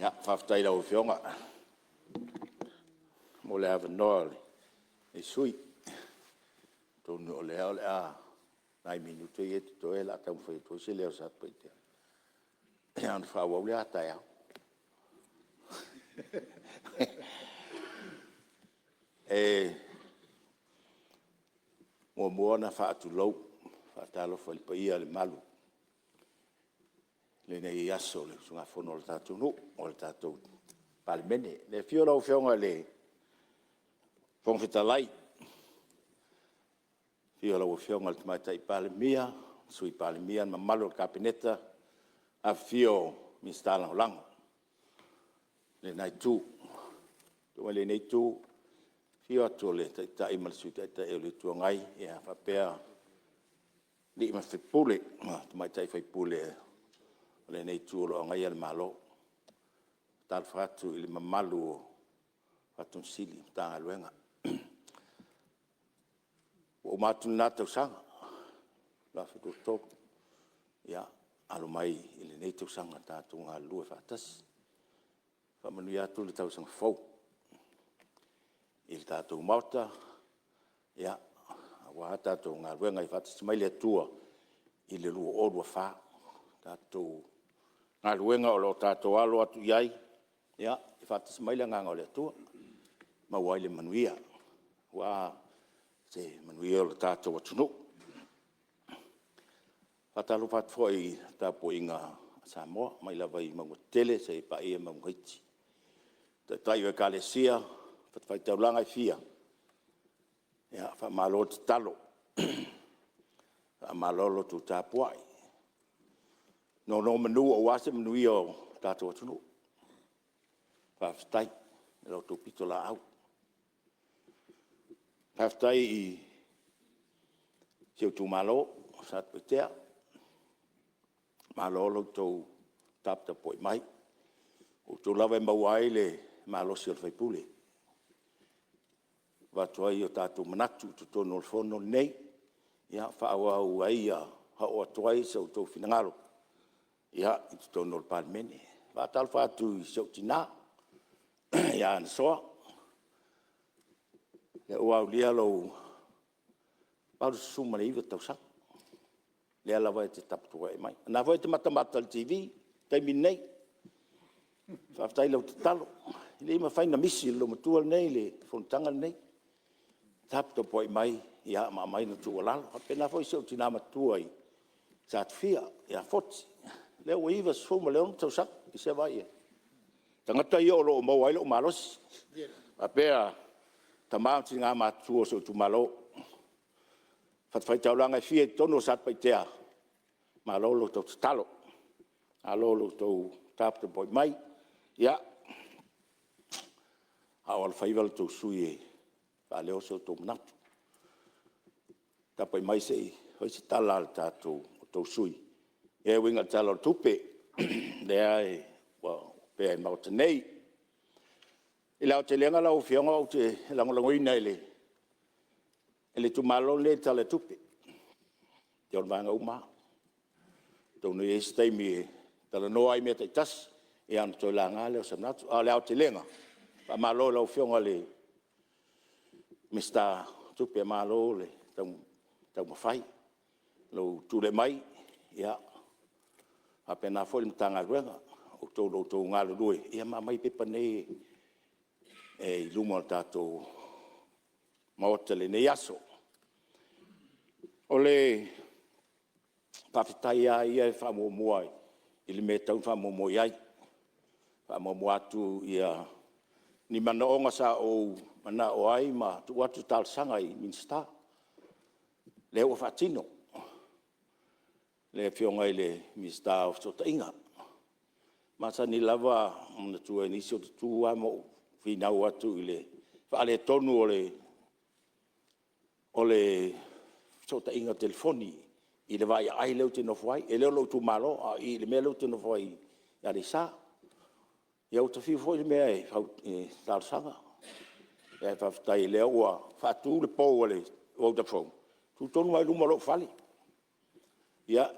Faafetai i lau Afioga mo le avanoa o lenei sui usufono. Atonu o lea o le a nai minute ia e totoe o le a taumafai atu ai se leo o Satupaitea, ia ona faaauau lea a taeao. E muamua ona faatulou ma faatalofa i le paia ma le mamalu i lenei aso o le usugafono a le tatou atunuu po o le tatou Palemene. I le afio o lau Afioga i le Fofoga Fetalai, afio lau Afioga i le Tamaitai Palemia, Sui Palemia ma le mamalu o le Kapeneta, afifio Minisita Lagolago i lena Itu. Liliu mai i lenei Itu, afio atu o le Taitai ma le Sui Taitai o le Itu Agai faapea alii ma tamaitai sui usufono o lenei Itu o lo o agaia le Malo. Faatalofa atu i le mamalu o Ofisa Sili o Pulega o Matagaluega. Ua uma atu lena tausaga 2023, ia alo mai i lenei tausaga tatou galulue faatasi. Faamanuia atu le tausaga fou i le tatou Maota aua tatou galuega. Ia faatasi mai le Atua i le 2024. Tatou galuega o lo o tatou alo atu i ai, ia faatasi mai le agaga o le Atua, maua ai le manuia aua se manuia o le tatou atunuu. Faatalofa atu foi i le tapuaiga a Samoa mai lava i mauga tetele seia paia mauga iti, Taitai o Ekalesia ma fatafaitaulaga e fia, ia faamalo tatalo, faamalo lo outou tapuai, nonomanu aua se manuia o le tatou atunuu. Faafetai i la outou pitolaau. Faafetai i si ou itumalo o Satupaitea, malo i lo outou taputapuai mai. O outou lava e maua ai le malosi o le sui usufono e avatu ai o tatou manatu i totonu o le fono lenei, faaauau ai ma oo atu ai so outou finagalo i totonu o le Palemene. E faatalofa atu i si ou tina ia Anasoa, lea ua aulia lou 89 tausaga, lea lava e te taputapuai mai. O lena foi e te matamata i le TV i le taimi lenei. Faafetai i lau tatalo, e le mafai ona misi e le loomatua lenei le fonotaga lenei, e taputapuai mai ma aumai le tuualalo. E faapena foi si ou tina matua i Satufia ia Foti, lea ua 96 tausaga, se i vaai i ai? O tagata ia o lo o maua ai lou malosi, faapea tama ma tina matutua o si ou itumalo o fatafaitaulaga e fia i totonu o Satupaitea, malo i la outou tatalo, malo i lo outou taputapuai mai, a o alofaiva la outou sui usufono e faaleo so outou manatu. Tapuai mai se i fai se tala a lo outou sui usufono e uiga i le Tala o le Tupe lea ua opea i le Maota nei. I le aotelega lau Afioga ou te lagolagoina e le itumalo lenei le Tala o le Tupe i ona vaega uma lava. Atonu e i ai se taimi e talanoa ai i mea taitasi ia ona toe laga lea o se manatu. A o le aotelega, faamalo i lau Afioga i le Minisita o Tupe, malo le taumafai i lou tulai mai, ia faapena foi le Matagaluega, o outou o lo o outou galulue ma aumai pepa nei i luma o le tatou Maota i lenei aso. O le faafetai lava ia e faamuamua i le mea e tatau ona faamuamua i ai. Faamuamua atu ni manaoga sa ou manao ai ma tuu atu talosaga i Minisita, lea ua faatino. Le Afioga i le Minisita o Fesootaiga, e masani lava ona manatua e nisi ou te tu lava ma ou finau atu i le faaletonu o le fesootaiga o telefoni i le vaiaai lea ou te nofo ai. E le o lou itumalo, a o i i le mea lea ou te nofo ai i Aleisa. Ia ua ta fiu foi le mea e talosaga, ae faafetai o lea ua faatu le pou a le Vodafone, e tu tonu lava i luma o lou fale. Ia,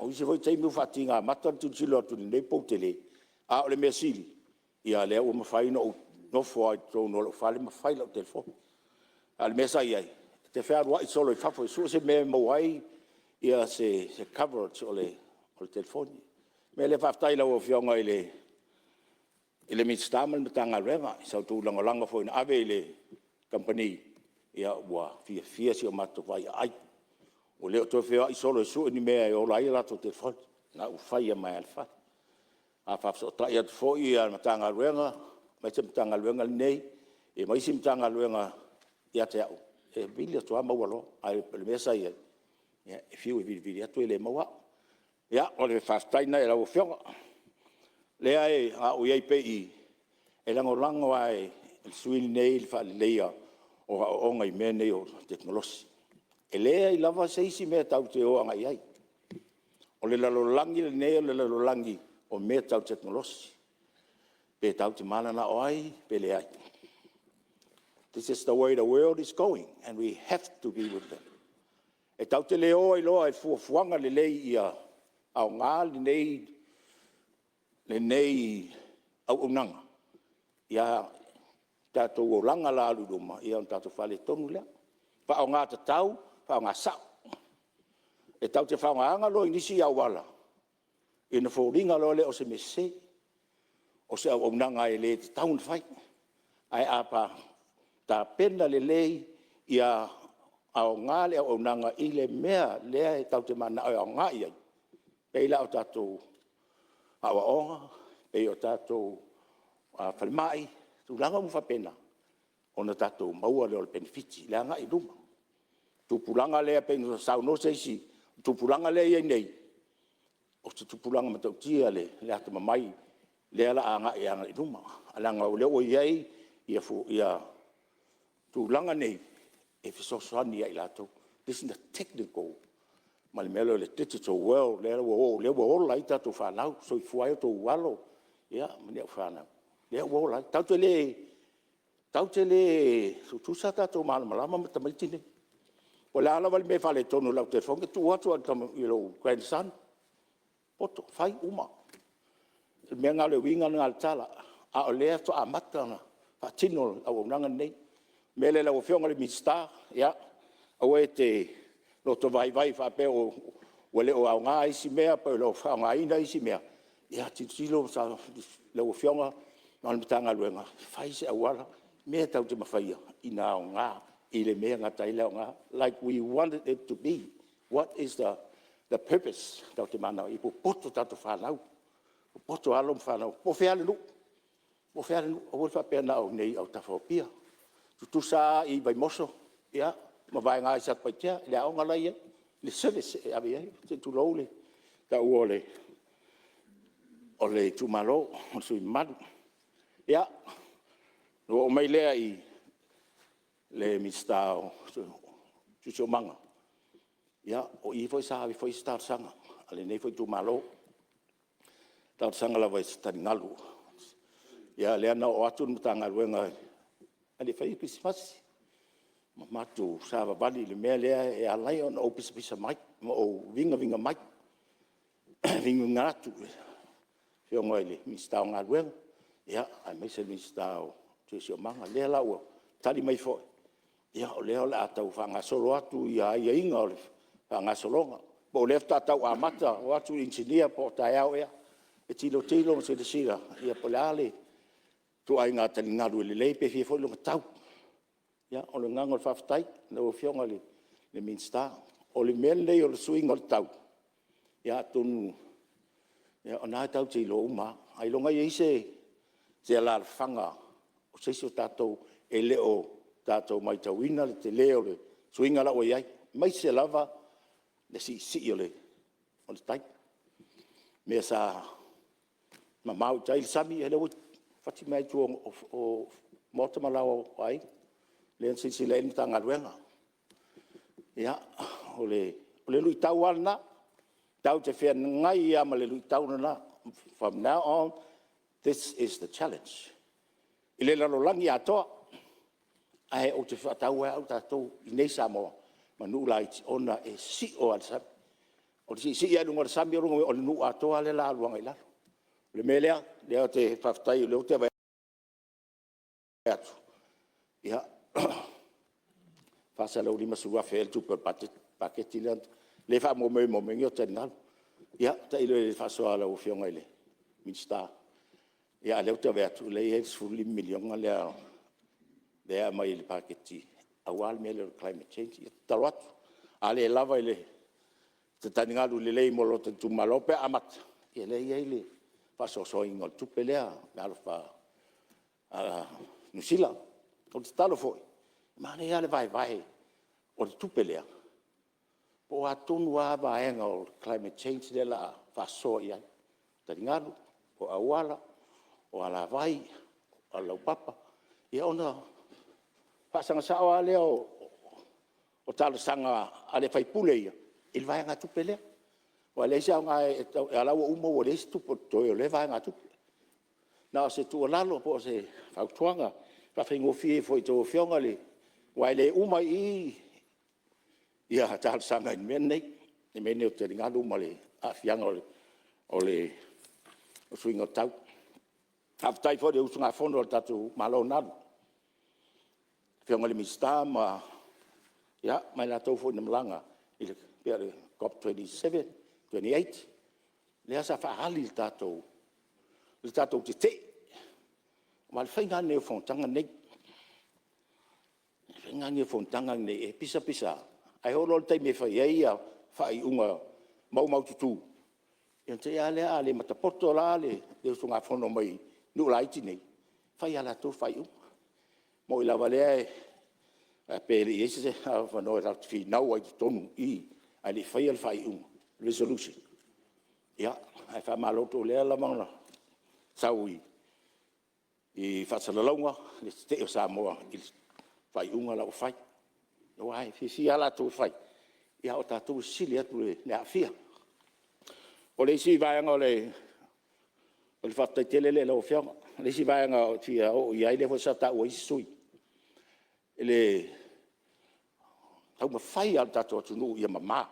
o isi foi taimi ua faatiga mata le tilotilo atu i lenei pou tele, a o le mea sili Ia lea ua mafai ona ou nofo lava i totonu o lou fale ma fai lau telefoni. A o le mea sa i ai, ou te fealuai solo i fafo e sue se mea e maua ai se coverage o le telefoni. O le mea lea faafetai i lau Afioga i le Minisita ma le Matagaluega i sa outou lagolago foi na ave i le kamupani, ia ua fiafia si o matou vaiaai, ua le toe feoai solo e sue ni mea e ola ai a latou telefoni, o la ua fai mai lava i le fale. A faafesootai atu foi le Matagaluega aemaise le Matagaluega lenei ia ma isi Matagaluega ia te au, e vili atu lava maua loa. Ae o le mea sa i ai, e fiu e vilivili atu e le maua au. Ia, o le faafetai lena i lau Afioga. O lea a o ou i ai pea i i, e lagolago lava e le sui usufono lenei le faaleleia o aoaoga i mea nei o tekonolosi. E leai lava se isi mea tatou te o agai i ai, o le lalolagi lenei o le lalolagi o mea tau tekonolosi, pe tatou te mananao ai pe leai. This is the way the world is going and we have to be with it. E tatou te le o ai loa i fuafuaga lelei ia aoga lenei auaunaga i tatou olaga la alu i luma, ia ona tatou faaletonu lea. Faaaoga tatau, faaaoga sao. E tatou te faaaogaina loa i nisi auala, ia ona foliga loa lea o se mea sese, o se auaunaga e le tatau ona fai. Ae a tapena lelei ia aoga le auaunaga i le mea lea tatou te mananao e aoga i ai, e pei la o tatou aoaoga, e pei o tatou falemai, tulaga uma faapena, ona tatou maua lea o le penefiti i le agai i luma. O le tupulaga lea pei ona saunoa se isi, o le tupulaga lea e i ai nei, o se tupulaga matautia le atamamai lea o le a agai i luma, leaga o lea ua i ai tulaga nei e fesoasoani ia i latou. This is the technical ma le mea lea o le digital world lea ua ola ai tatou fanau, soifua ai outou alo ma ni au fanau, lea ua ola ai. Tatou te le tutusa tatou malamalama ma tamaiti nei. Po o le a lava le mea e faaletonu o lau telefoni, e tuu atu lava i lou grandson, poto, fai, uma. O le mea lena o le uiga lena o le tala, a o lea faatoa amata ona faatino le auaunaga lenei. O le mea lea lau Afioga i le Minisita, ia aua e te lotovaivai e faapea ua le o aoga isi mea pe le o faaaogaina isi mea, ia tilotilo lau Afioga ma le Matagaluega, fai se auala, mea tatou te mafaia ina ia aoga i le mea e gata ai le aoga, like we wanted it to be. What is the purpose tatou te mananao ai ia popoto tatou fanau, popoto alo ma fanau, po o fea lava le nuu, po o fea lava le nuu. Aua le faapea na o i inei i autafa o Apia. E tutusa lava i Vaimoso ma Vaega i Satupaitea i le aoga la e i ai, le service e ave i ai, se i tulou le taua o le itumalo o le sui usufono mamalu. Ia, ona ou oo mai lea i le Minisita o le Siosiomaga. Ia, o i foi sa ave foi i ai se talosaga a lenei foi itumalo, talosaga lava i se taligalu. Ia lea na oo atu le Matagaluega a o le i faia le kerisimasi, ma matou savavali i le mea lea e ala ai ona ou pisapisa mai ma ou vigaviga mai, vigaviga atu i le Afioga i le Minisita o Galuega, aemaise le Minisita o le Siosiomaga. O lea la ua tali mai foi, o lea o le a tau faagasolo atu aiaiga o le faagasologa, po o lea faatoa tau amata, o atu inisinia po o taeao ea e tilotilo ma silasila po o le a le ituaiga taligalu e lelei pe fia foi lona tau. Ia, o le agaga o le faafetai i lau Afioga i le Minisita. O le mea lenei o le suiga o le tau, ia atonu o lena tatou te iloa uma lava, ailoga e i ai se alaalafaga o se isi o tatou e le o tatou matauina le tele o le suiga la ua i ai, aemaise lava le siisii o le tai. O le mea sa mamao i tai le sami, ia lea ua fati mai lava i tua o maota ma laoa o aiga, lea na silasila i ai le Matagaluega. Ia, o le luitau lava lena, tatou te feagai lava ma le luitau lena. From now on, this is the challenge i le lalolagi atoa. Ae ou te faataua e au tatou i inei i Samoa ma nuu laiti ona e sio lava i le sami. O le siisii lava i luga o le sami, o lona uiga o le nuu atoa lava lea o le a alu agai lalo. O le mea lea, ou te faafetai o lea ou te atu, ia, e $450,000 ea le tupe o le paketi lea e faamoemoe mo mea nei o taligalu. Ia tailo i ai i le faasoa a lau Afioga i le Minisita, a o lea ou te vaai atu o lea e i ai le $15 miliona lea e aumai i le paketi aua le mea lea o le climate change. Ia, e tatalo atu, a le lava i se taligalu lelei mo lota itumalo pe a amata, ia lea e i ai le faasoasoaina o le tupe lea meaalofa a Niu Sila. O le tatalo foi, e manaia lava le vaevae o le tupe lea, po o a tonu lava vaega o le climate change lea o le a faasoa i ai, o taligalu, o auala, o alavai, o auala laupapa, ia ona faasaga sao lava lea o talosaga a le sui usufono ia i le vaegatupe lea. Aua e leai se aoga, a o la e ua uma ua leai se tupe o totoe o lea vaegatupe. Na o se tuualalo po o se fautuaga e faafaigofie ai foi i a outou Afioga, aua e le uma ai i i talosaga i le mea lenei, i mea nei o taligalu ma le aafiaga o le suiga o le tau. Faafetai foi i le usugafono a le tatou Malo na alu, le Afioga i le Minisita ma i latou foi na malaga pei o le COP27, 28, lea sa faaali le tatou tetee. Aua o le faiga lava lenei o fonotaga nei. O le faiga lava lenei o fonotaga nei, e pisa pisa lava, ae oo loa i le taimi e fai ai faaiuga maumaututu, ia ona te i lava lea, a le matapoto la le usugafono mai nuu laiti nei, e fai lava e latou le faaiuga. E moni lava o lea e faapea e le i i ai se avanoa tatou te finau ai i totonu i i ae le i faia le faaiuga, resolution, ae faamalo atu o lea lava na sau i faasalalauga le tetee o Samoa i le faaiuga la ua fai. Aua e fiafia lava latou e fai, a o tatou e sili atu le aafia. O le isi vaega o le faafetai tele lea i lau Afioga. O le isi vaega ou te fia oo i ai lea foi sa taua e isi sui usufono, i le taumafai lava o le tatou atunuu ia mama,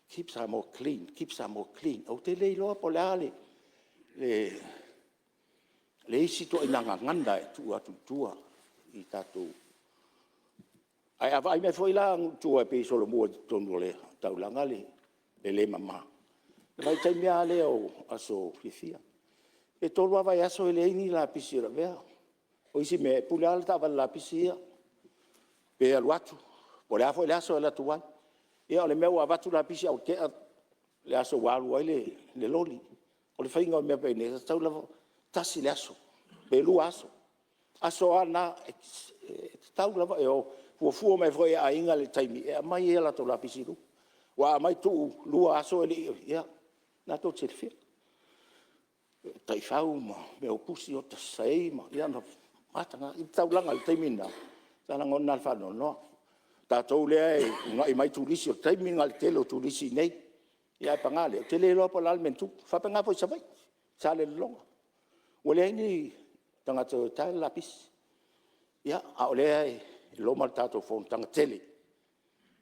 keep Samoa clean, keep Samoa clean. Ou te le iloa po o le a le isi ituaiga gagana e tuu atu i tua i tatou… Ae a vaai mai foi la nuu i tua e pei e solomua i totonu o le taulaga le le mama, i le vaitaimi lava lea o aso fiafia, pe 3 lava vaiaso e leai ni lapisi o le avea. O isi mea, e pule lava le taavale lapisi ia pe alu atu po o le a foi le aso e alu atu ai. Ia o le mea ua avatu lapisi ae ua tea le aso ua alu ai le loli. O le faiga o mea faapenei, e tatau lava ona tasi le aso pe 2 aso. O aso lava na e tatau lava, e fuafua mai foi e aiga le taimi e aumai ai a latou lapisi i luma. Aua a aumai tuu 2 aso e le i… ia, o lena tou te silafia, o taifau ma mea o pusi o saei ma… ia ona mataga lea. Le taulaga i le taimi lena, sa lagona lava le faanoanoa. O tatou lea e uunai mai turisi, o le taimi lena o le tele o turisi i inei, ae paga lea, ou te le iloa po o le a le mea na tupu. E faapena foi i Savaii i Salelologa, ua leai ni tagata e o e tae le lapisi. Ia, a o lea e loma le tatou fonotaga tele,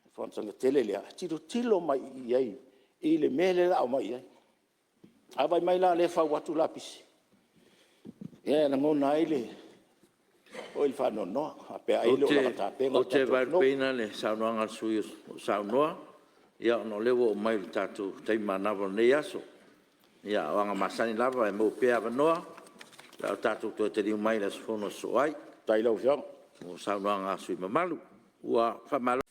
le fonotaga tele lea, e tilotilo mai i ai i le mea lea o le a omai i ai. A vaai mai la o lea e fau atu lapisi, ia e lagona ai foi le faanoanoa, faapea ai e le o lava tapena le Ou te tatou atunuu. vaelupeina le saunoaga a le sui usufono o lo o saunoa, ona o lea ua oo mai i le tatou taimi manava o lenei aso. Ia, o aga masani lava e maua pea avanoa pe a tatou toe taliu mai i le aso Fono e sosoo ai Faafetai i lau Afioga. mo saunoaga a sui usufono mamalu. Ua faamalo.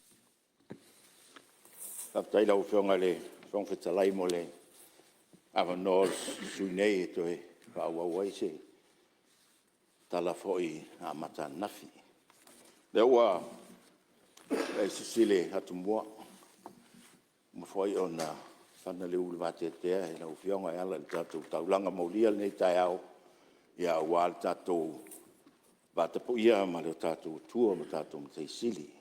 Faafetai i lau Afioga i le Fofoga Fetalai mo le avanoa o le sui usufono nei e toe faaauau ai se tala foi na amata ananafi. O lea ua e sisi le atumua, ua uma foi ona fana le ulu vateatea e lau Afioga e ala i le tatou taulaga molia i lenei taeao, aua le tatou vatapuia ma lo tatou Atua lo tatou Matai Sili.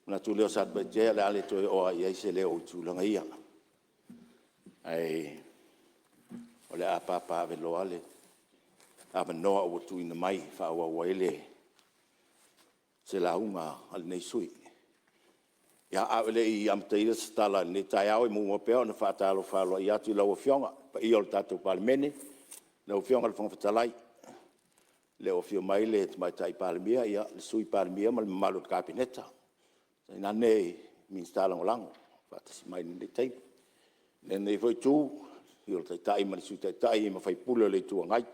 Ona manatu lea o Satupaitea o le a le toe oo lava i ai se leo i tulaga ia, ae o le a papaaveloa le avanoa ua tuuina mai e faaauau ai se lauga a lenei sui usufono. Ia, a o le i amataina se tala i lenei taeao, e muamua pea ona faatalofa aloaia atu i lau Afioga, le paia o le tatou Palemene, lau Afioga i le Fofoga Fetalai, le o afio mai le Tamaitai Palemia, le Sui Palemia ma le mamalu o le Kapeneta, tainane Minisita Lagolago ua faatasi mai i lenei taimi. I lenei foi Itu, i le afio o le Taitai ma le Sui Taitai ma sui usufono o le Itu Agai.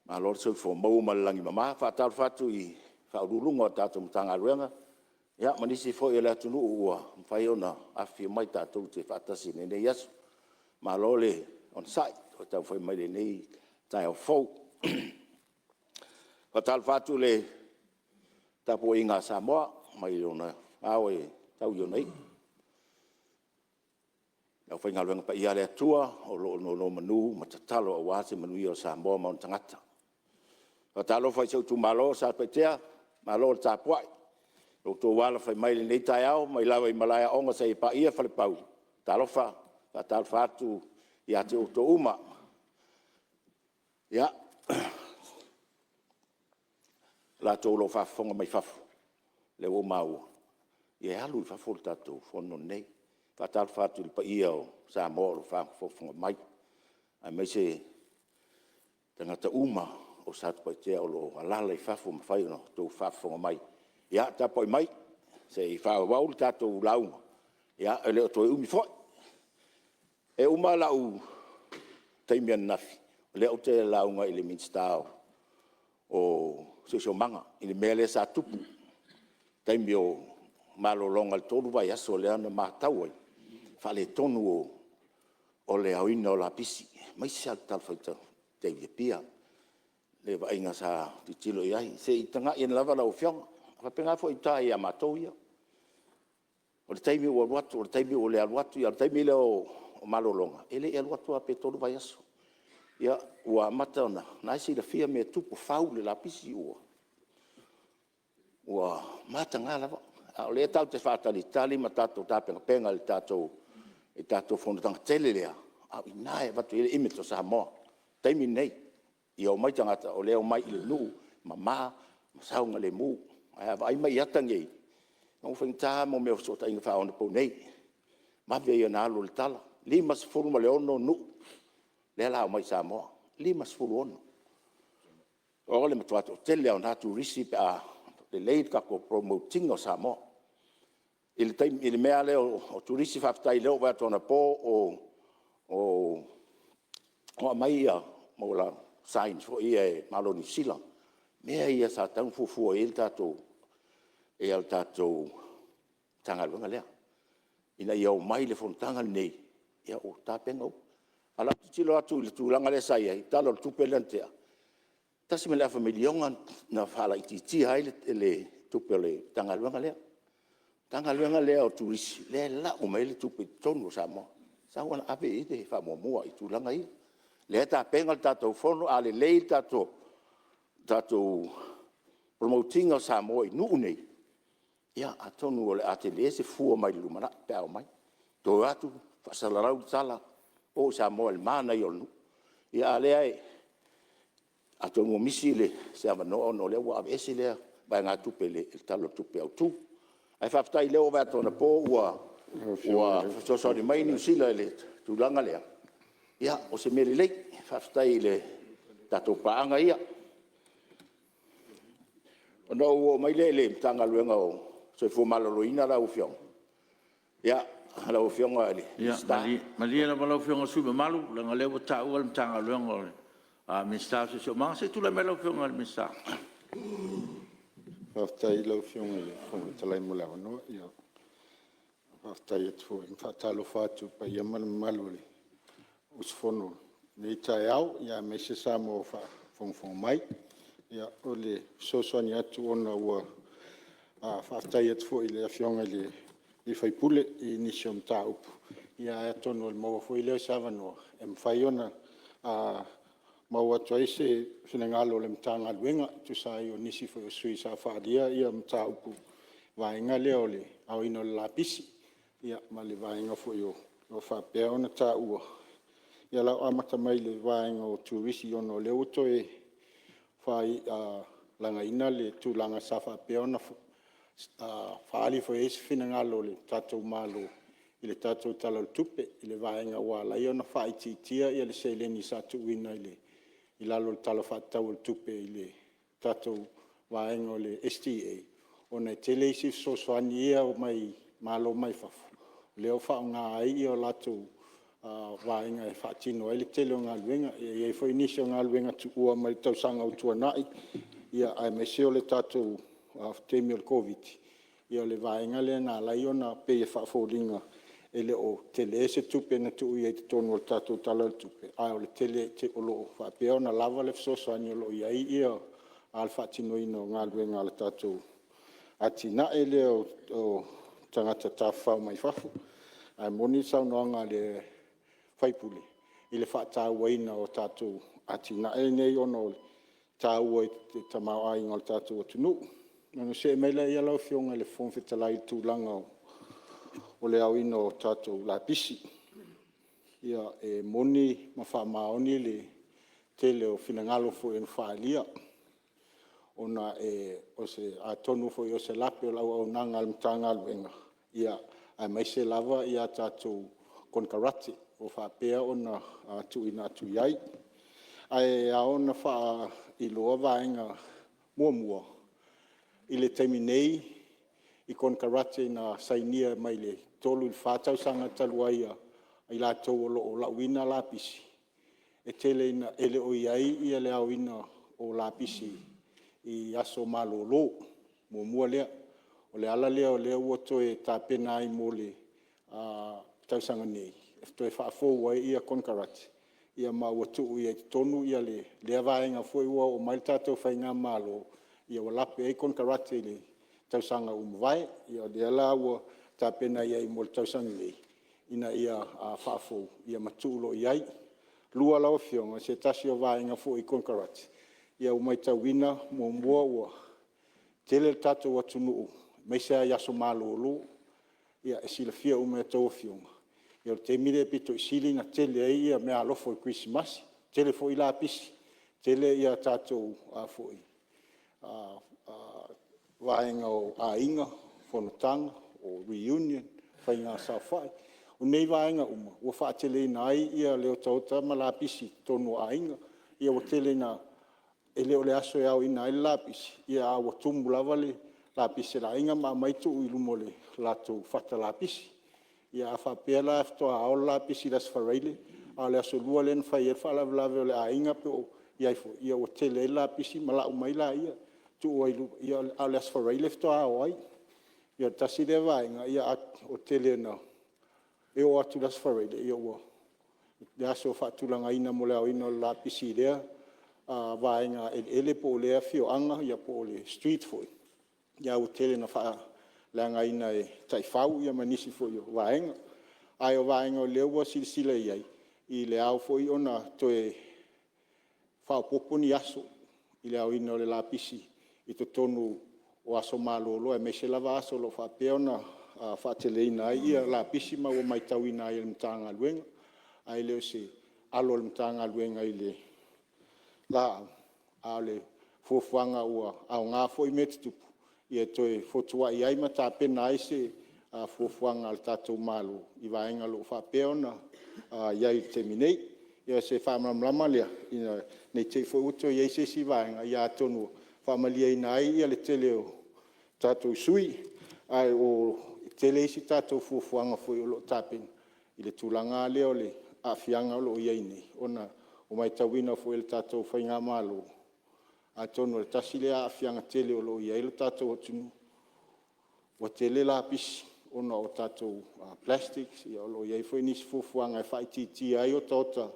Malo le soifua maua ma le lagi e mama. E faatalofa atu i Ofisa Sili o Pulega o tatou Matagaluega ma nisi foi o le atunuu ua mafai ona afifio mai tatou te faatasi i lenei aso. Malo le onosai ma le taumafai mai i lenei taeao fou. E faatalofa atu i le tapuaiga a Samoa mai ona ao e tau i ona iu, le aufaigaluega paia a le Atua o lo o nonomanu ma tatalo aua se manuia o Samoa ma ona tagata. E faatalofa i si ou itumalo o Satupaitea, malo le tapuai, i lo outou alafai mai i lenei taeao mai lava i Malaeaoga seia paia Falepau, talofa, e faatalofa atu ia te outou uma. Ia, o latou o lo o faafofoga mai fafo, lea ua ou maua e alu i fafo le tatou Fono lenei. E faatalofa atu i le paia o Samoa o lo o faafogafoga mai, aemaise tagata uma o Satupaitea o lo o alaala i fafo o mafai ona outou faafofoga mai. Ia tapuai mai se i faaauau le tatou lauga, e le o toe umi foi. E uma lou taimi ananafi, o lea ou te lauga i le Minisita o le Siosiomaga i le mea lea sa tupu i le taimi o malologa i le 3 vaiaso lea na matau ai, le faaletonu o le aoina o lapisi, aemaise lava le talafatai i Apia i le vaaiga sa tilotilo i ai. Se i tagai ane lava lau Afioga. E faapena foi i uta ia matou ia. O le taimi ua alu atu, o le taimi ua le alu atu, a o le taimi lea o malologa, e le i alu atu lava pe 3 vaiaso. Ia ua amata ona, o lena e silafia mea e tupu, ua fau le lapisi, ua mataga lava. A o lea tatou te faatalitali ma tatou tapenapena i le tatou fonotaga tele lea, a o i ina e avatu ai le image o Samoa i le taimi lenei, ia omai tagata o lea e omai i le nuu mama ma saogalemu. Ae a vaai mai i ata nei, ua faigata mea o fesootaiga faaonaponei, o le vave ia ona alu o le tala. E 56 nuu lea o le a omai i Samoa, e 56. O le matua toatele lava o na turisi pe a lelei le tatou promote ina o Samoa. I le mea lava lea o turisi, faafetai o lea ua ou vaai atu anapo ua aumai signs foi ia e le Malo o Niu Sila, mea ia sa tatau ona fuafua i ai le tatou Matagaluega lea, ina ia omai i le fonotaga lenei ua tapena uma. A o lau tilotilo atu i le tulaga lea sa i ai i le Tala o le Tupe lea na tea, e $1.5 miliona na faalaititia ai le tupe a le Matagaluega lea. O le Matagaluega lea o Turisi lea e lau mai ai le tupe i totonu o Samoa, e tatau ona ave i ai le faamuamua i tulaga ia. O lea e tapena le tatou Fono, a lelei le tatou promote ina o Samoa i nuu nei, ia atonu o le a tele se fua mai le lumanai pe a omai. Toe o atu faasalalau le tala, o i Samoa i le manaia o le nuu. A o lea e… atonu ua misi se avanoa ona o lea ua aveese lea vaegatupe i le Tala o le Tupe Autu. Ae faafetai o lea ua ou vaai atu anapo ua fesoasoani mai Niu Sila i le tulaga lea, ia o se mea lelei. Faafetai i tatou paaga ia. Ona ou oo mai lea i le Matagaluega o le Soifua Maloloina lau Afioga, lau Afioga i le Minisita. Ia, malie lava lau Afioga i le sui usufono mamalu, leaga o lea ua taua le Matagaluega o le Minisita o le Siosiomaga. Se i tulai mai lau Afioga i le Minisita. Faafetai i lau Afioga i le Fofoga Fetalai mo le avanoa. Faafetai atu foi ma faatalofa atu i le paia ma le mamalu o le usufono i lenei taeao, aemaise Samoa o faafogafoga mai. Ia, o le fesoasoani atu ona ua faafetai atu foi i le Afioga i le sui usufono i nisi o mataupu, ae atonu o le maua foi lea o se avanoa e mafai ona maua atu ai se finagalo o le Matagaluega e tusa ai o nisi foi o sui usufono sa faaalia mataupu i le vaega lea o le aoina o le lapisi, ma le vaega foi o lo o faapea ona taua. Ia o le a ou amata mai i le vaega o Turisi ona o lea ua toe lagaina le tulaga sa faapea ona faaali foi i ai se finagalo o le tatou Malo i le tatou Tala o le Tupe i le vaega ua ala ai ona faaitiitia le seleni sa tuuina i le i lalo o le Tala Faatatau o le Tupe i le tatou vaega o le STA, ona e tele isi fesoasoani ia e aumai Malo mai fafo, lea ua faaaoga ai latou vaega e faatino ai le tele o galuega. E i ai foi nisi o galuega tuua mai le tausaga ua tuanai, aemaise o le tatou taimi o le Koviti-19, ia o le vaega lea na ala ai ona pei e faafoliga e le o tele se tupe na tuu i ai i totonu o le tatou Tala o le Tupe, ae o lo o faapea ona lava le fesoasoani o lo o i ai le faatinoina o galuega a le tatou atinae lea o tagata tafafao mai fafo. Ae moni le saunoaga a le sui usufono i le faatauaina o tatou atinae nei ona o le taua i le tamaoaiga o le tatou atunuu. Ona see mai lea lau Afioga i le Fofoga Fetalai i le tulaga o le aoina o tatou lapisi. Ia, e moni ma faamaoni le tele o finagalo foi na faaalia, ona atonu foi o se lape o le auaunaga a le Matagaluega, aemaise lava tatou konekarate o faapea ona tuuina atu i ai. Ae ao ona faailoa vaega. Muamua, i le taimi nei i konekarate na sainia mai le 3 i le 4 tausaga talu ai i latou o lo o lauina lapisi, e le o i ai le aoina o lapisi i aso malolo, muamua lea. O le ala lea o lea ua toe tapena ai mo le tausaga nei e toe faafou ai konekarate, ma ua tuu i ai i totonu lea vaega foi ua oo mai le tatou faigamalo ua lape ai konekarate i le tausaga ua mavae. Ia o lea la ua tapena i ai mo le tausaga nei ina ia faafou ma tuu loa i ai. Lua lau Afioga, o se tasi o vaega foi i konekarate, ua matauina muamua ua tele le tatou atunuu aemaise lava i aso malolo. E silafia uma e a outou afioga, o le taimi lea e pito i sili ona tele ai meaalofa o le kerisimasi, tele foi lapisi, tele tatou vaega o aiga, fonotaga, o reunion, faiga saofai. O nei vaega uma ua faateleina ai le otaota ma lapisi i totonu o aiga. Ia ua tele ina… e le o le aso e aoina ai le lapisi, a ua tumu lava le lapisi a le aiga ma aumai tuu i luma o le latou fata lapisi. Ia a faapea la faatoa ao le lapisi i le aso Faraile a o le aso Lua lea na fai ai le faalavelave o le aiga po o i ai foi, ia ua tele ai le lapisi ma lau mai laia tuu ai a o le aso Faraile faatoa ao ai. Ia tasi lea vaega, ua tele ina… e oo atu i le aso Faraile, o le aso faatulagaina mo le aoina o le lapisi i lea vaega eleele po o lea afioaga po o le street foi, a ua tele ina faaleagaina e taifau ma nisi foi o vaega. Ae o vaega o lea ua silasila i ai, i le ao foi ona toe faaopoopo ni aso i le aoina o le lapisi i totonu o aso malolo, aemaise lava aso o lo o faapea ona faateleina ai lapisi ma ua matauina ai e le Matagaluega. Ae le o se alo o le Matagaluega i le laau, a o le fuafuaga ua aoga foi mea tutupu e toe fotuai ai ma tapena ai se fuafuaga a le tatou Malo i vaega o lo o faapea ona i ai i le taimi nei. Ia o se faamalamalamaga lea ne i te i foi ua toe i ai se isi vaega, ia atonu e faamalieina ai le tele o tatou sui usufono. Ae ua tele isi tatou fuafuaga foi o lo o tapena i le tulaga lava lea o le aafiaga o lo o i ai nei, ona ua matauina foi e le tatou faigamalo, atonu o le tasi lea aafiaga tele o lo o i ai le tatou atunuu, ua tele lapisi ona o tatou plastics, o lo o i ai foi nisi fuafuaga e faaitiitia ai otaota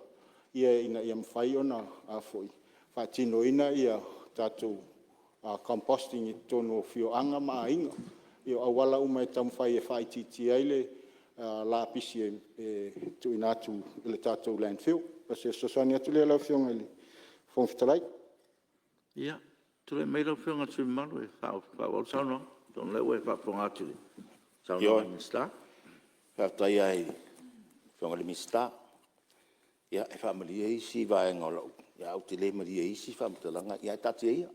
ina ia mafai ona faatinoina tatou composting i totonu o afioaga ma aiga. Ia o auala uma e taumafai e faaitiitia ai le lapisi e tuuina atu i le tatou landfill. O se fesoasoani atu lea lau Afioga i le Fofoga Fetalai. Ia, tulai mai lau Afioga i le sui usufono mamalu e faaauau le saunoaga, ona o lea ua e faafofoga atu i le saunoaga a le Minisita. Ioe, faafetai lava i lau Afioga i le Minisita. Ia, e faamalie isi vaega o lau… ae ou te le malie i isi faamatalaga, ae taatia ia.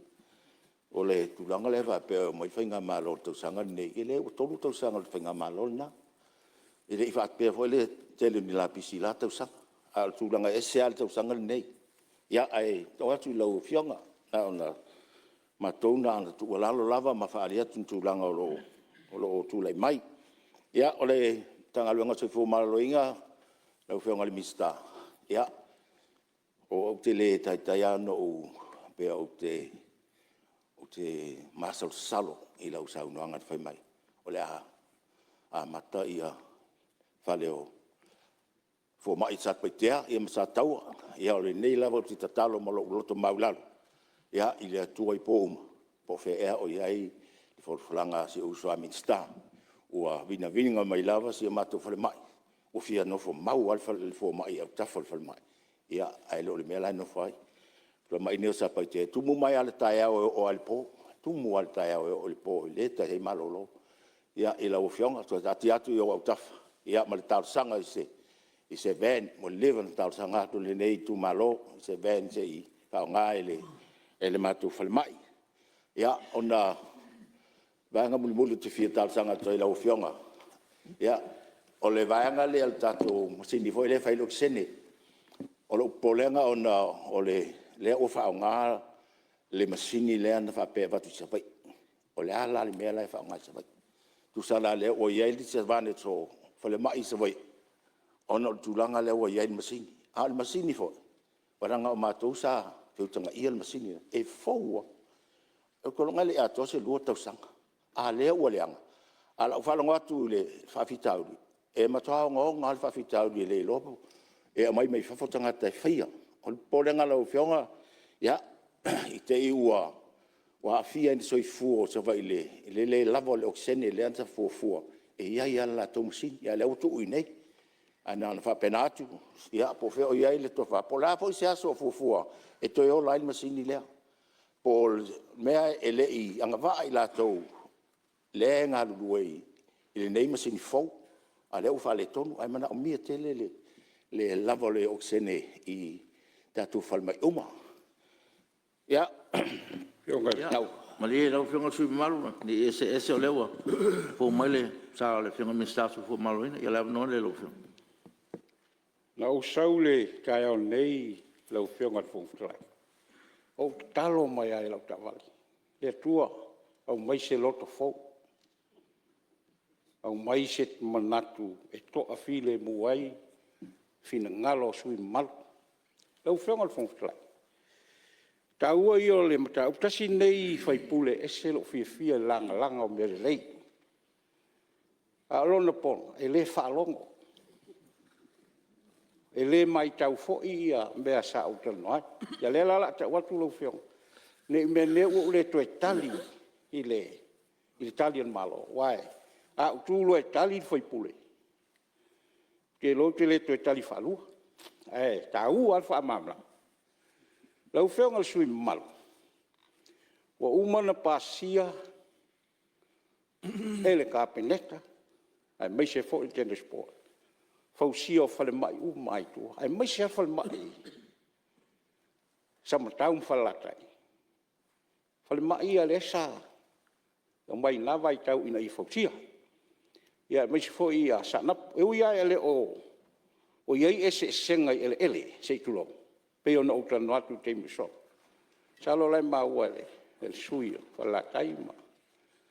O le tulaga lea faapea e omai le faigamalo i le tausaga lenei, e leai ua 3 tausaga o le faigamalo lena. E le i faapea foi le tele o ni lapisi i la tausaga, a o le tulaga ese lava le tausaga lenei. Ia ae oo atu i lau Afioga, o matou na ona tuualalo lava ma faaali atu ni tulaga o lo o tulai mai. Ia, o le Matagaluega o le Soifua Maloloina lau Afioga i le Minisita, ia, ou te le taitai lava ona ou faapea ou te masalosalo i lau saunoaga na fai mai o le a amata fale o fomai i Satupaitea ma Sataua. Ia o lenei lava ou te tatalo ma lou loto maualalo i le Atua i po uma, po o fea ea o i ai le folafolaga a si ou uso a Minisita, ua vinavina mai lava si a matou falemai, ua fia nofomau lava le fomai i autafa o le falemai, ae le o le mea la e nofo ai. O le falemai lenei o Satupaitea, e tumu mai lava i le taeao e oo lava i le po, e tumu lava i le taeao e oo i le po e le taitai malolo. Ia, i lau Afioga, toe taatia atu i ou autafa ma le talosaga i se van ua leva ona talosaga atu lenei itumalo i se van se i faaaoga e le matou falemai. Ia, ona o le vaega mulimuli ou te fia talosaga atu ai i lau Afioga, ia, o le vaega lea o le tatou masini foi lea e fai ai le okesene. O lou popolega ona o lea ua faaaoga le masini lea na faapea e avatu i Savaii. O le a la le mea la e faaaoga i Savaii? Tusa la o lea ua i ai le disadvantage o falemai i Savaii ona o le tulaga lea ua i ai le masini. A o le masini foi, leaga o matou sa feutagaia le masini lea, e fou lava. Ou te iloaina e le i atoa se 2 tausaga, a o lea ua leaga. Ae o lau faalogo atu i le faafitauli, e matua ogaoga lava le faafitauli e le iloa, e aumai mai fafo tagata e faia. O le popolega i lau Afioga, ia, i te i ua aafia ai ni soifua o Savaii i le le lava o le okesene lea sa fuafua e i ai lava le latou masini, a o lea ua tuu i inei. Ae na ona faapena atu, ia po o fea o i ai le tofa, po o le a foi se aso o fuafua e toe ola ai le masini lea, po o le mea e le i agavaa i latou lea e galulue i lenei masini fou, a o lea ua faaletonu, ae manaomia tele le lava o le okesene i tatou falemai uma. Ia, Malie lau Afioga i le sui usufono mamalu ne i e see ese o lea ua fou mai le sa o le Afioga i le Minisita o le Soifua Maloloina. Ia o le avanoa lenei i lau Afioga. Na ou sau i le taeao nei lau Afioga i le Fofoga Fetalai, na ou tatalo mai lava i lau taavale, le Atua, aumai se loto fou, aumai se manatu e toafilemu ai finagalo o sui usufono mamalu. Lau Afioga i le Fofoga Fetalai, o le taua ia o le mataupu. Tasi lenei sui usufono e ese lou fiafia i le lagalaga o mea lelei, a o lona pona, e le faalogo, e le matau foi mea sa ou talanoa ai. Ia o lea la o le a tau atu lau Afioga, ne i meaane ua ou le toe tali i le tali a le Malo, aua a ou tu loa e tali le sui usufono, ou te iloa ou te le toe tali faalua, ae taua lava le faamalamalama. Lau Afioga i le sui usufono mamalu, ua uma ona pasia e le Kapeneta aemaise foi le tenders board le fausia o falemai uma lava i tua, aemaise lava falemai i Samatau ma Falelatai. O falemai ia lea sa aumai i na vaitau ina ia fausia, aemaise foi Saanapu. E ui lava e le o i ai eseesega i eleele se i tulou, pei ona ou talanoa atu i le taimi ua sola. Masalo o la e maua e le sui usufono o Falelatai,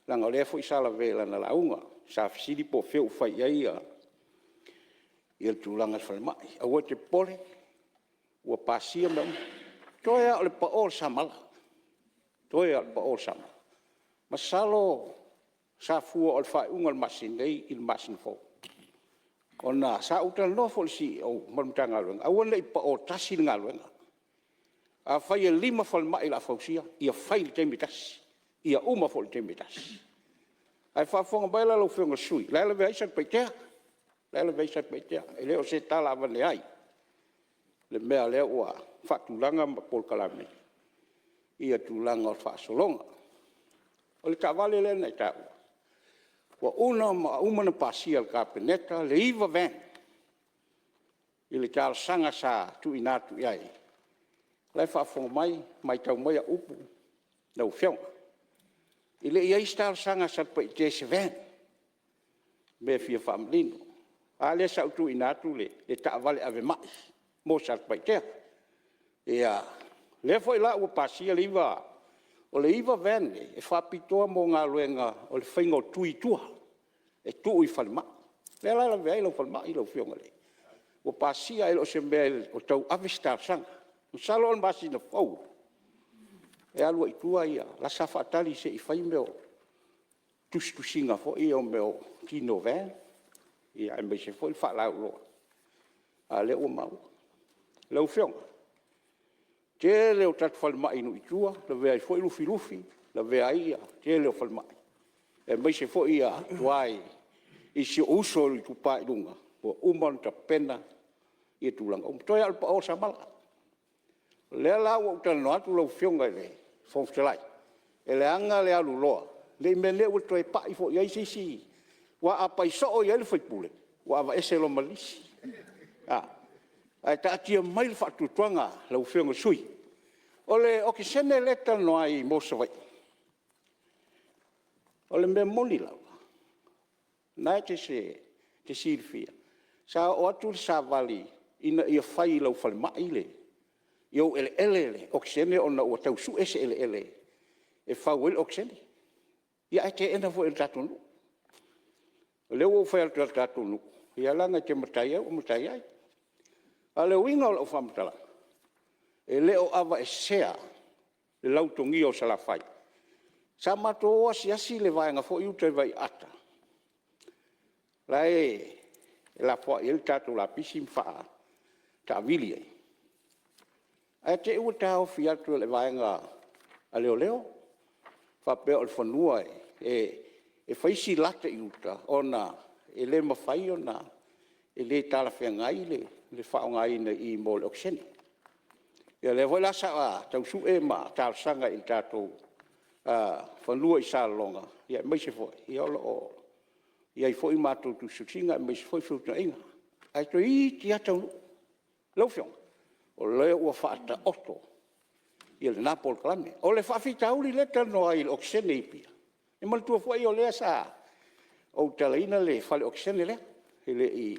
leaga o lea foi sa lavea i lana lauga, sa fesili po o fea ua fai i ai le tulaga i le falemai. Aua e te popole, ua pasia mea uma, toe lava o le pao o le samala, toe lava o le pao o le samala. Masalo sa fua o le faaiuga o le masina nei i le masina fou, ona sa ou talanoa foi i le Ofisa Sili ma le Matagaluega, aua ne i pao tasi le galuega. Afai e 5 falemai o le a fausia, ia fai i le taimi e tasi, ia uma foi i le taimi e tasi. Ae faafofoga mai la lau Afioga i le sui usufono, o la e lavea ai Satupaitea, o la e lavea ai Satupaitea. E le o se tala avane ai le mea o lea ua faatulaga ma polokalame ia tulaga o le faasologa. O le taavale lea na e taua, ua uma ona pasia e le Kapeneta le 9 van i le talosaga sa tuuina atu i ai. O la e faafofoga mai ma matau mai au upu lau Afioga. E le i i ai se talosaga a Satupaitea i se van, o le mea e fia faamanino. A lea sa ou tuuina atu le taavale ave ma'i mo Satupaitea. Ia, lea foi la ua pasia le 9, o le 9 van lea, e faapitoa mo galuega o le faiga o tui i tua e tuu i falemai. O lea la e lavea ai lau falemai lau Afioga, ua pasia, e le o se mea o tau ave se talosaga. Masalo o le masina fou e alu ai i tua ia… la e sa faatali se i fai mea o tusitusiga foi ia o mea o tino o van, aemaise foi le faalauiloa, a o lea ua maua. Lau Afioga, tele o tatou falemai i nuu i tua, lavea ai foi Lufilufi, lavea ai le tele o falemai, aemaise foi tua i si ou uso i le Itupa i Luga, ua uma ona tapena tulaga uma, toe lava o le pao o le samala. O lea la ua ou talanoa atu lau Afioga i le Fofoga Fetalai, e leaga le aluloa, ne i meaane ua toe pai foi i ai se isi, aua a pai soo i ai le sui usufono, ua aveese loa ma le lisi. Ae taatia mai le faatuatuaga i lau Afioga i le sui usufono. O le okesene lea e te talanoa ai mo Savaii, o le mea moni lava, o lena e te silafia, sa oo atu le savali ina ia fai i lau falemai i ou eleele le okesene ona ua tau sue se eleele e fau ai le okesene, ae teena foi e le tatou nuu. O lea ua ou fai atu o le tatou nuu, ia leaga e te matai ai ou matai ai. A o le uiga o lau faamatalaga, e le o aveesea le lautogia o Salafai. Sa matou o asiasi le vaega foi lea i uta i Vaiaata la e lafoai ai le tatou lapisi ma faataavili ai, ae te i ua taofi atu e le vaega a leoleo, faapea o le fanua e fai si lata i uta ona e le mafai ona… e le talafeagai le faaaogaina i i mo le okesene. Ia lea foi la sa tau sue ma talosaga i le tatou fanua i Salelologa, aemaise foi o lo o i ai foi matou tusitusiga aemaise foi feutagaiga, ae toeitiiti lava taunuu. Lau Afioga, o lea ua faataoto lena polokalame. O le faafitauli lea e te talanoa ai i le okesene i Apia, ia manatua foi o lea sa ou tatalaina le fale okesene lea, e le i…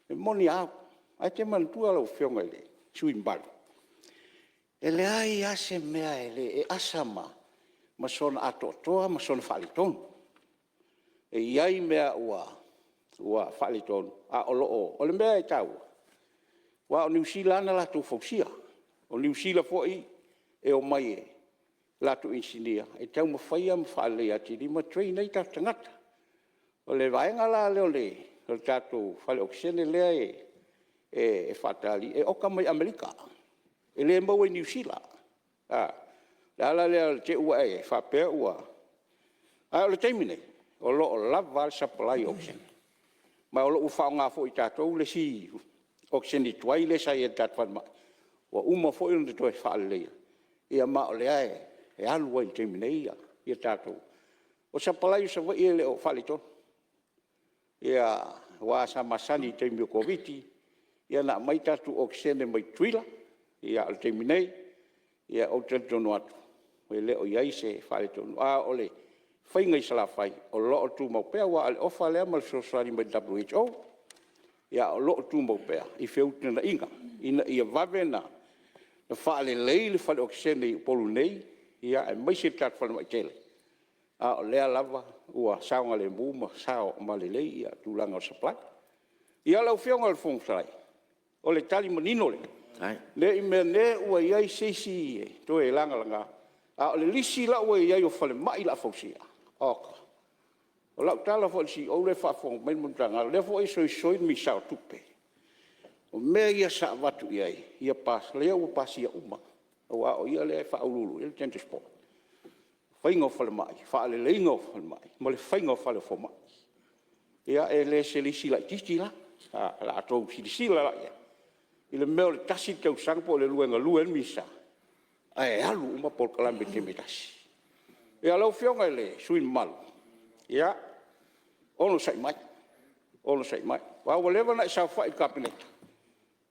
e moni lava au. Ae te manatua lau Afioga i le sui usufono mamalu, e leai lava se mea e asa ma sona atoatoa ma sona faaletonu. E i ai mea ua faaletonu, a o lo o… O le mea e taua, aua o Niu Sila lava na latou fausia, o Niu Sila foi e omai i latou inisinia e taumafaia ma faaleleia atili ma train ai tatou tagata. O le vaega la lea o le tatou fale okesene lea e faatali, e oka mai Amerika, e le maua i Niu Sila. O le ala lea i te i ua e faapea ua… A o le taimi lenei, o lo o lava a le sapalai o okesene. Ma o lo o ua faaaoga foi e tatou le isi okesene tuai lea sa i ai i le tatou falemai, ua uma foi ona toe faaleleia, ma o lea e alu ai i le taimi nei tatou… O le sapalai i Savaii e le o faaletonu, aua sa masani i taimi o Koviti-19 ona aumai tatou okesene mai Tutuila, a o le taimi nei, ou te talitonu atu e le o i ai se faaletonu. A o le faiga i Salafai, o lo o tumau pea, aua o le ofa lea ma le fesoasoani mai le WHO, o lo o tumau pea i feutagaiga ina ia vave ona faalelei le fale okesene i Upolu nei, aemaise le tatou falemai tele, a o lea lava ua saogalemu ma lelei tulaga o le supply. Ia lau Afioga i le Fofoga Fetalai, o le tali manino lea, ne i meaane ua i ai se isi e toe lagalaga, a o le lisi la ua i ai o falemai o le a fausia, oka. O lau tala foi i le CEO lea e faafofoga mai ma le Matagaluega, o lea foi e soisoi le Minisita o Tupe, o mea ia sa avatu i ai, lea ua pasia uma, aua o ia lea e faauluulu i ai le tenders board, faiga o falemai, faaleleiga o falemai, ma le faiga o fale o fomai. Ia e le o se lisi laitiiti la, o le a outou silasila la i ai i le mea o le tasi le tausaga po o le lua e galue ai le Minisita, ae alu uma polokalame i le taimi e tasi. Ia lau Afioga i le sui usufono mamalu, ia, onosai mai, onosai mai, aua ua leva ona e saofai i le Kapeneta,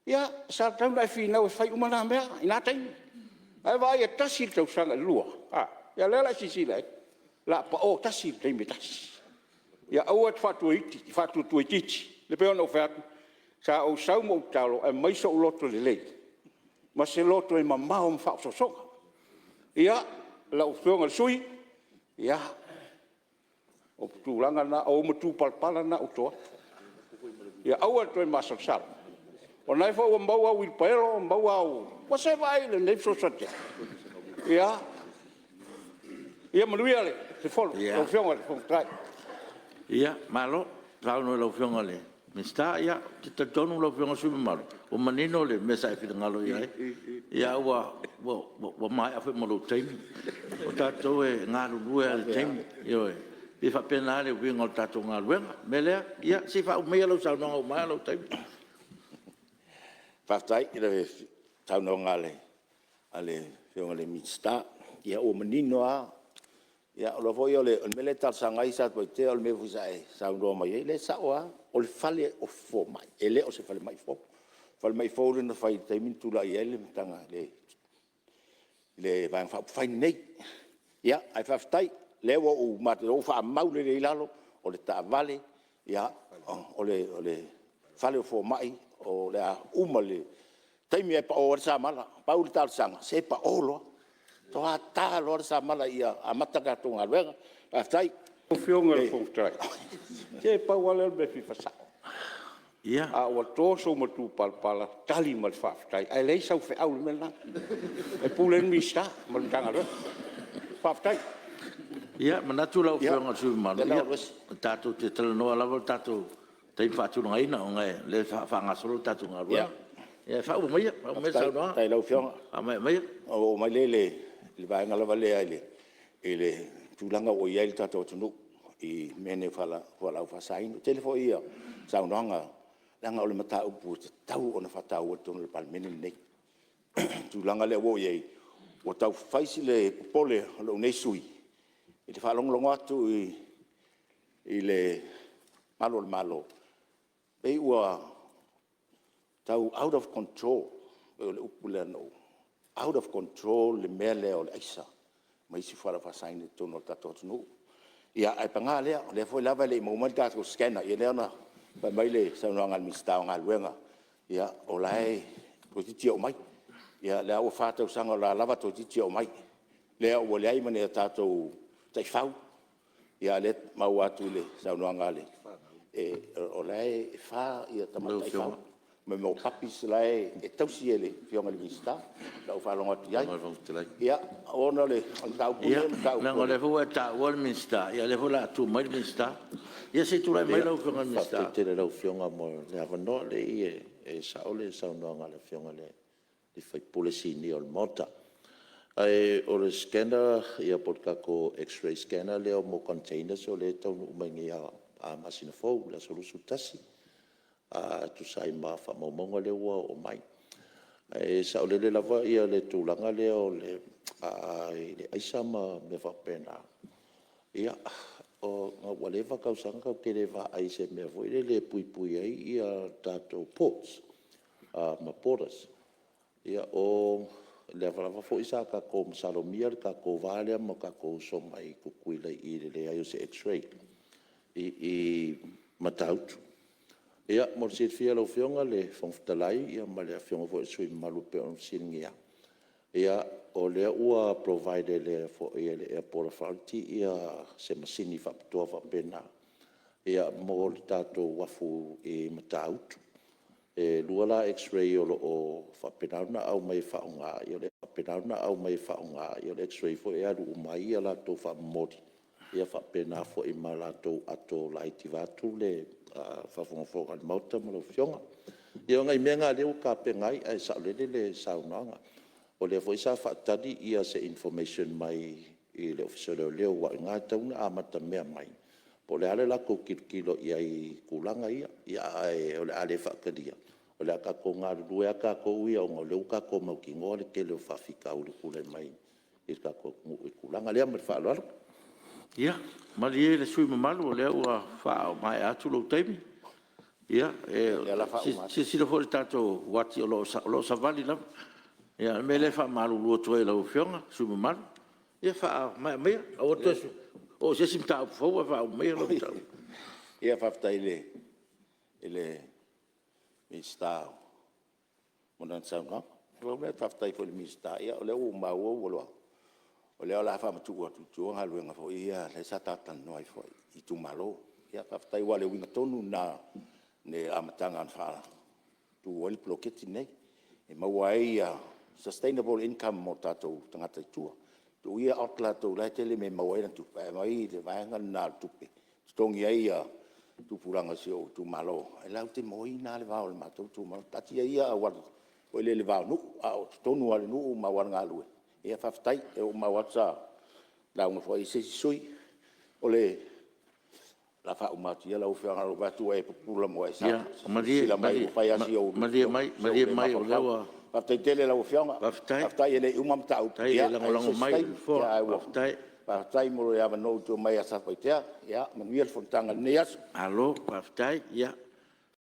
ia, sa tatau ona e finau e fai uma na mea i na taimi. Ae vaai e tasi le tausaga i le lua, a o lea o le a e silasila i ai, o le a pao tasi i le taimi e tasi. Ia aua e te faatuatua itiiti. E pei ona ou fai atu, sa ou sau ma ou tatalo e aumai sou loto lelei ma se loto e mamao ma faaosoosoga. Ia, lau Afioga i le sui usufono, ia, o tulaga na, o ou matupalapala na ua to atu. Ia aua le toe masalosalo, o lena foi ua maua au uilipaelo maua au… Ua se i vaai i lenei fesoasoani tele? Ia manuia le Fono lau Afioga i le Fofoga Fetalai. Ia, malo saunoa i lau Afioga i le Minisita. Ou te talitonu lau Afioga i le sui usufono mamalu, ua manino le mea sa e finagalo i ai, ae ua maea foi ma lou taimi. O tatou e galulue lava i le taimi, ioe. E pei e faapena le uiga o le tatou galuega. O le mea lea, ia se i faauma maia lau saunoaga ua maea lou taimi. Faafetai i le saunoaga a le Afioga i le Minisita, ia ua manino lava. Ia iloa foi o le mea lea e talosaga ai Satupaitea o le mea foi sa e saunoa mai ai, o lea e sao lava, o le fale o fomai, e le o se falemai fou. O le falemai fou lea na fai i le taimi na tulai ai le Vaega Faaupufai lenei. Ia, ae faafetai, o lea ua faamau lelei i lalo, o le taavale, o le fale o fomai, o le a uma i le taimi lava e pao ai le samala. Pau le talosaga, se pao loa, matua ta loa le samala ia amata le tatou galuega. Faafetai. Lau Afioga i le Fofoga Fetalai, se pau lava lea o le mea e fia faasao. A ua to sou matupalapala, tali ma le faafetai, ae leai sau feau i le mea lena. E pule ai le Minisita ma le Matagaluega. Faafetai. Ia, e manatu lau Afioga i le sui usufono mamalu, tatou te talanoa lava i le tatou taimi faatulagaina ona o lea e faagasolo le tatou galuega. Ae faauma maia le saunoaga. Faafetai i lau Afioga. Faamaea maia. Ona ou oo mai lea i le vaega lava lea i le tulaga ua i ai le tatou atunuu i mea nei o fualaau faasaina. E tele foi saunoaga, leaga o le mataupu e tatau ona faataua i totonu o le Palemene lenei. O le tulaga lea ua i ai, ua tau fai si popole o lou nei sui usufono i le faalogologo atu i le malu o le Malo, e pei ua tau out of control, pei o le upu lea na ou… out of control le mea lea o le aisa ma isi fualaau faasaina i totonu o le tatou atunuu. Ae paga lea, o lea foi lava e le i maua mai le tatou scanner, ia lea na fai mai le saunoaga a le Minisita o Galuega, o la e toeitiiti oo mai. Ia o lea ua 4 tausaga o la e lava toeitiiti oo mai, lea ua leai ma ni a tatou taifau, a o lea e maua atu i le saunoaga a le… o la e 4 tamai taifau, mea o puppies la e tausi e le Afioga i le Minisita i lau faalogo atu i ai. Ia, ona o le mataupu lea o le mataupu… Ia, leaga o lea foi ua e taua le Minisita, ia o lea foi o le a tulai mai le Minisita. Ia se i tulai mai lau Afioga i le Minisita. Faafetai tele i lau Afioga mo le avanoa. Leai e sao le saunoaga a le Afioga i le sui usufono sinia o le Maota. Ae o le scanner po o le tatou x-ray scanner lea mo containers o lea e taunuu mai nei ia masina fou i le aso 21, e tusa ai ma faamaumauga lea ua oo mai. Ae saolele lava le tulaga lea i le aisa ma mea faapena, ia, ua leva tausaga tatou te le vaai i se mea foi lele e puipui ai tatou ports ma borders. O lea lava foi sa tatou masalomia le tatou va lea ma tatou uso mai Tutuila i le leai o se x-ray i Matautu. Ia mo le silafia e lau Afioga i le Fofoga Fetalai ma le Afioga foi i le sui usufono mamalu pei ona fesiligia, o lea ua provide e le Airport Authority se masini faapitoa faapena mo le tatou uafu i Matautu. E 2 la x-ray o lo o faapena ona aumai e faaaoga, o le x-ray foi e alu uma ai a latou faamomoli, e faapena foi ma latou ato laiti vaeatu le faafogafoga a le Maota ma lau Afioga. Ia o nai mea na o lea ua tapena ai, ae saolele le saunoaga. O lea foi sa faatali se information mai le Ofisa o Leoleo aua o i ina e tatau ona amatamea mai, po o le a le latou tilotilo i ai i tulaga ia. Ae o le a le faatalia, o le a tatou galulue lava tatou ia ona o lea ua tatou mautinoa le tele o faafitauli e tulai mai i le tatou atunuu i le tulaga lea. Ma le faaaloalo. Ia, malie le sui usufono mamalu o lea ua faamaea atu lou taimi. Ia, silasila foi i le tatou uati o lo o savali lava. O le mea lea e faamalulu atu ai i lau Afioga i le sui usufono mamalu, ia faamaea maia, aua le toe oo i se isi mataupu fou ae faauma maia lau mataupu. Ia faafetai i le Minisita mo lana saunoaga. Pau lea, faafetai foi i le Minisita, o lea ua ou maua o lea o le a faamatuu atu i tua galuega foi ia lea sa ta talanoa ai foi i itumalo. Faafetai aua o le uiga tonu lena o le amataga na faatu ai le poloketi lenei, e maua ai sustainable income mo tatou tagata i tua. Tuu ia Ott latou o la e tele mea e maua ai ana tupe, ae aumai le vaega lena o le tupe e totogi ai tupulaga o si ou itumalo e latou te moaina lava le vao o le matou itumalo. Taatia ia auala foi lele i le va o nuu, a o totonu lava o le nuu ma auala galue, ia faafetai. O lea ua ou maua atu sa lauga foi se isi sui usufono. O le a faauma atu ia lau Afioga i lou vaai atu ua e pupula ma ua e silasila mai ua fai lava si ou Malie mai, o lea ua… Faafetai tele i lau Afioga, faafetai e le i uma mataupu, Faafetai ae le i ai lagolago se isi mai i le taimi. Nofoa. Ae faafetai mo le avanoa ua tuu mai ia Satupaitea. Ia manuia le fonotaga i lenei aso. Malo faafetai. Ia,